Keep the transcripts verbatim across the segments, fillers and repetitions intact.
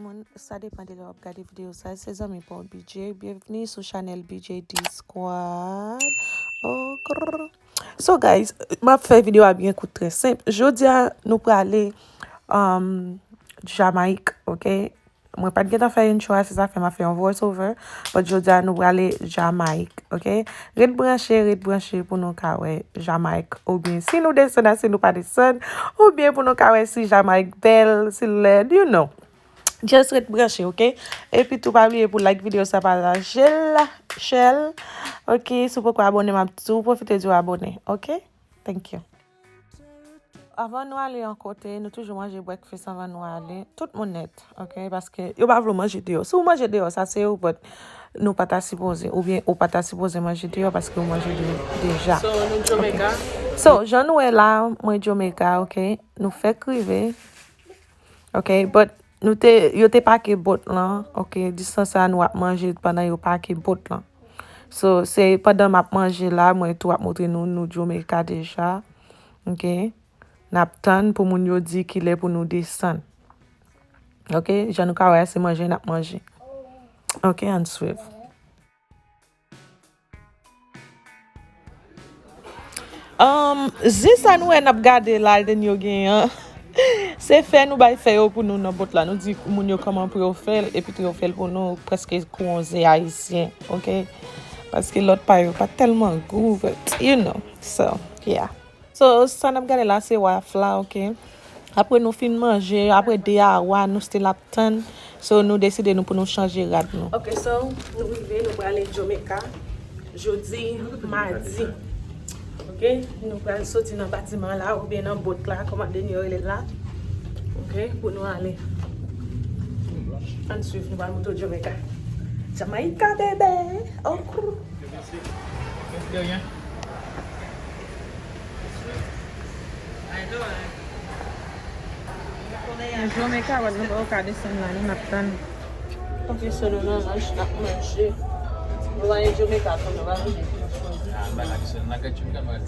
Moun, sa depann de lè w ap gade videyo sa. Se zanmi pa w B J. Byenvni sou chanèl B J D Squad. Oh, grrr. So, guys, m ap fè videyo a byen kout, trè senp. Jodi a, nou prale, um, Jamayik, ok? Mwen pa t gentan fè intro a, se sa fè m ap fè yon voice over. But jodi a, nou prale Jamayik, ok? Ret branche, ret branche pou nou ka wè Jamayik. Oubyen si nou desann ase, nou pa desann. Oubyen pou nou ka wè si Jamayik bèl, si l lèd, you know. Just ret branche, ok? Epi tou pa bliye pou like videyo sa, pataje l, share l, ok? Si w poko abòne, m ap tou pwofite di w abòne, ok? Thank you. Avan nou ale yon kote, nou toujou manje breakfast avan nou ale. Tout moun nèt, ok? Paske yo pa vle w manje deyò. Si w manje deyò, sa se ou, but nou pa ta sipoze. Oubyen ou pa ta sipoze manje deyò paske ou manje deyò deja. So, nou Jamaica. Ok. So, jan nou wè la, mwen Jamaica, ok? Nou fèk rive. Ok, but nou te, yo te pake boat lan. Ok, distans sa nou ap manje pandan yo pake boat lan. So, se pandan m ap manje la, mwen tou ap montre nou, nou Jamaica deja. Ok, n ap tann pou moun yo di kilè pou nou desann. Ok, jan nou ka wè, se manje n ap manje. Ok, ann swiv. Um, zen sa nou wè n ap gade la, den yo genyen an. Se fè nou bay fè yo pou nou nan boat la. Nou di moun yo kòman pou yo fè l, epi tou yo fè l pou nou, prèske kou yon zen ayisyen, ok? Paske lòt pa yo pa tèlman gou, but, you know, so, yeah. So, sa n ap gade la, se waf la, ok? Apre nou fin manje, apre de awa, nou still ap tann. So, nou deside nou pou nou chanje rad nou. Ok, so, nou rive, nou prale Jamaica. Jodi, madi. Ok, nou pral soti nan batiman la, oubyen nan boat la, kòman Deni yo rele l la. Ok, pou nou ale. Ann swiv, nou pral monte Jamaica. Jamaica, bebe! Oh, krou. De rien. Nan Jamaica, wè, nou poko ka desann la, nou n ap tann. Ok, so nou nan lunch, n ap manje. Nou ale Jamaica tou, nou pa manje.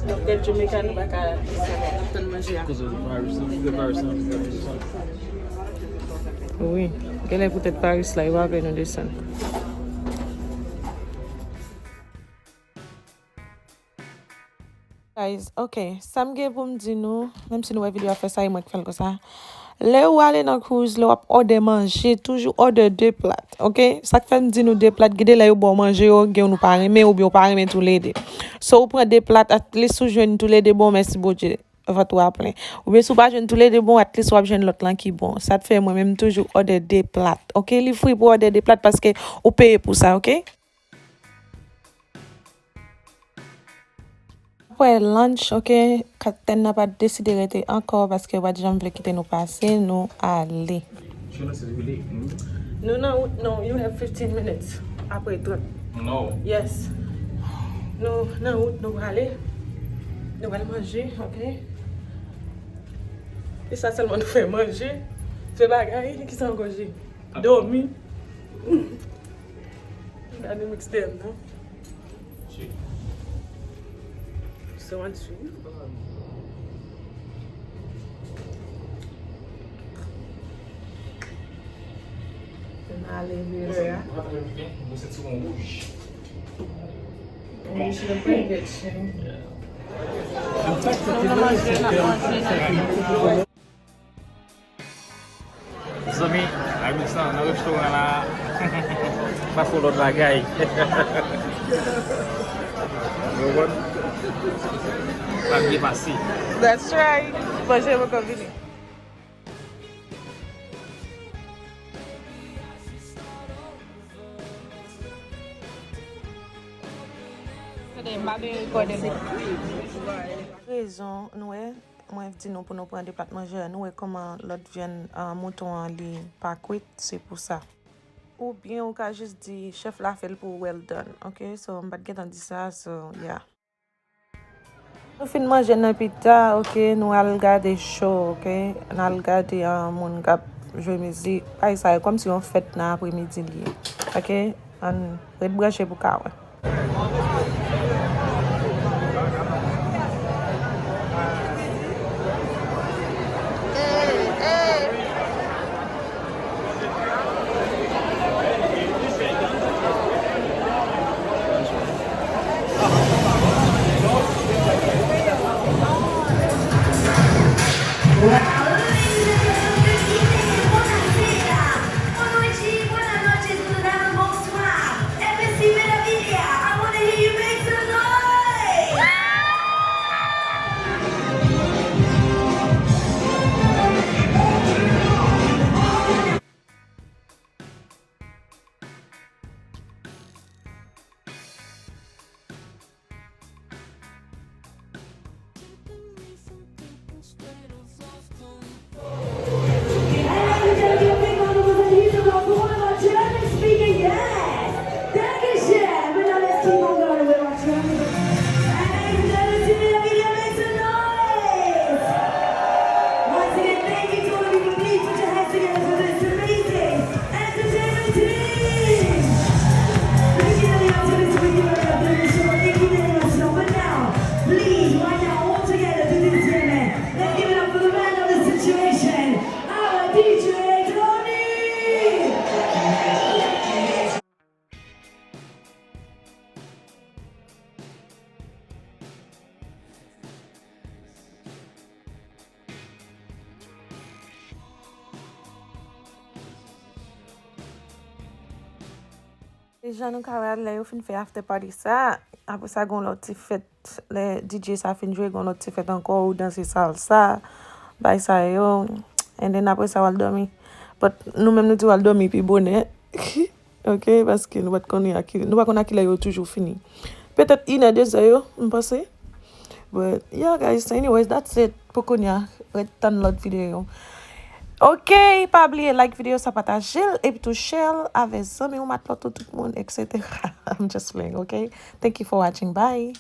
Nugget Jamaica, nou pa ka desann, n ap tann manje a. Wi, genlè poutèt Paris la, yo pa vle nou desann. Guys, ok, sa m gen pou m di nou, menm si nou wè videyo a fè sa, e mwen k fè l konsa. Lè ou ale nan cruise, lè w ap òdè manje, toujou òdè de plat, ok? Sa k fè m di nou de plat, gen de lè yo ba w manje yo, gen youn ou pa renmen, oubyen ou pa renmen toulede. So, ou pran de plat, at least ou jwenn toulede bon, mèsi Bondye, vant ou a plen. Oubyen si w pa jwenn toulede bon, at least w ap jwenn lòt lan ki bon. Sa t fè mwen menm toujou òdè de plat, ok? Li free pou òdè de plat paske ou peye pou sa, ok? Apre lunch, ok, kaptèn nan pa t deside rete ankò paske yo pa t janm vle kite nou pase, nou ale. Nou nan wout, no, you have fifteen minutes. Apre trant. No. Yes. Nou nan wout, nou prale. Nou pral manje, ok? E sa sèlman nou fè, manje, fè bagay, kisa ankò je? Dòmi. Gade mix de m nan. So, ann swiv. N ale vire a. Mwen santi yon wouj. Wouj nan pwen gèt chen. Nou nan manje, n ap manje, n ap manje. Zanmi, Alix nan, nan restoran la, pa fè lòt bagay. Ou konprann? Pa byen pase. That's right. Manje poko vini. Rezon, nou wè. Mwen di nou pou nou pran de plat manje a, nou wè kòman lòt vyann, ah, mouton an li pa kwit, se pou sa. Oubyen ou ka jis di chèf la fè l pou ou, well done, ok? So, m pa t gentan di sa, so, yeah. Nou fin manje nan pita, ok, nou al gade show, ok? N al gade, ah, moun k ap jwe mizik. Bagay sa yo kòmsi yon fèt nan apremidi li ye, ok? Ann ret branche pou ka wè. E jan nou ka wè, lè yo fin fè after party sa, apre sa gen yon lòt ti fèt, lè D J sa fin jwe, gen yon lòt ti fèt ankò, ou danse salsa, bay sa yo. And then apre sa, w al dòmi. But nou menm nou di w al dòmi pi bonè. Ok, paske nou pa t konnen a ki, nou pa konn a kilè yo toujou fini. Petèt inè, dezè yo, m panse. But yeah, guys, so anyways, that's it pou kounye a. Ret tann lòt videyo. Ok, pa bliye like videyo sa, pataje l, epi tou share l avè zanmi w, matlòt ou, tout moun, et cetera. I'm just playing, ok? Thank you for watching. Bye.